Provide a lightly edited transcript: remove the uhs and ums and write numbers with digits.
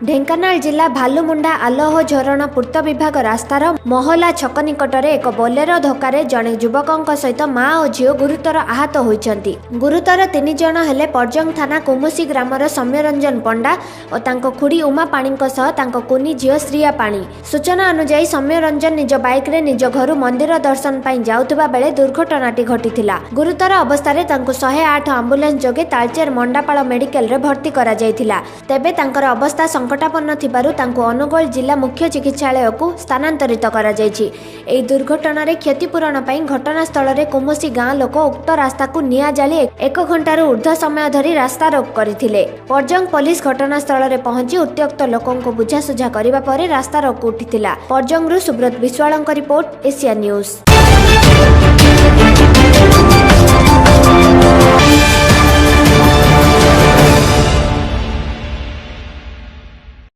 ଢେଙ୍କାନାଳ ଜିଲ୍ଲା ଭାଲୁମୁଣ୍ଡା ଆଲୋହ ଝରଣ ପୂର୍ତ୍ତ ବିଭାଗ ରାସ୍ତାର ମହଲା ଛକ ନିକଟରେ ଏକ ବୋଲେରୋ ଧକ୍କାରେ ଜଣେ ଯୁବକଙ୍କ ସହିତ ମା ଓ ଝିଅ ଗୁରୁତର ଆହତ ହୋଇଛନ୍ତି। ଗୁରୁତର 3 ଜଣ ହେଲେ ପରଜଙ୍ଗ ଥାନା କୁମୁସି ଗ୍ରାମର ସୌମ୍ୟରଞ୍ଜନ ପଣ୍ଡା ଓ ତାଙ୍କ ଖୁଡ଼ି ଉମା ପାଣିଙ୍କ ସହ ତାଙ୍କ କୁନି ଝିଅ ଶ୍ରୀୟା ପାଣି। ସୂଚନା ଅନୁଯାୟୀ, ସୌମ୍ୟରଞ୍ଜନ ନିଜ ବାଇକ୍ରେ ନିଜ ଘରୁ ମନ୍ଦିର ଦର୍ଶନ ପାଇଁ ଯାଉଥିବା ବେଳେ ଦୁର୍ଘଟଣାଟି ଘଟିଥିଲା। ଗୁରୁତର ଅବସ୍ଥାରେ ତାଙ୍କୁ 108 ଆମ୍ବୁଲାନ୍ସ ଯୋଗେ ତାଳଚେର ମଣ୍ଡାପାଳ ମେଡିକାଲରେ ଭର୍ତ୍ତି କରାଯାଇଥିଲା। ତେବେ ତାଙ୍କର ଅବସ୍ଥା ସଙ୍କଟାପନ୍ନ ଥିବାରୁ ତାଙ୍କୁ ଅନୁଗୋଳ ଜିଲ୍ଲା ମୁଖ୍ୟ ଚିକିତ୍ସାଳୟକୁ ସ୍ଥାନାନ୍ତରିତ କରାଯାଇଛି। ଏହି ଦୁର୍ଘଟଣାରେ କ୍ଷତିପୂରଣ ପାଇଁ ଘଟଣାସ୍ଥଳରେ କୁମୁସି ଗାଁ ଲୋକ ଉକ୍ତ ରାସ୍ତାକୁ ନିଆଁ ଜାଳି 1 ଘଣ୍ଟାରୁ ଉର୍ଦ୍ଧ୍ୱ ସମୟ ଧରି ରାସ୍ତାରୋକ କରିଥିଲେ। ପରଜଙ୍ଗ ପୋଲିସ ଘଟଣାସ୍ଥଳରେ ପହଞ୍ଚି ଉତ୍ତ୍ୟକ୍ତ ଲୋକଙ୍କୁ ବୁଝାସୁଝା କରିବା ପରେ ରାସ୍ତାରୋକ ଉଠିଥିଲା। ପରଜଙ୍ଗରୁ ସୁବ୍ରତ ବିଶ୍ୱାଳଙ୍କ ରିପୋର୍ଟ, ଏସିଆ ନ୍ୟୁଜ୍।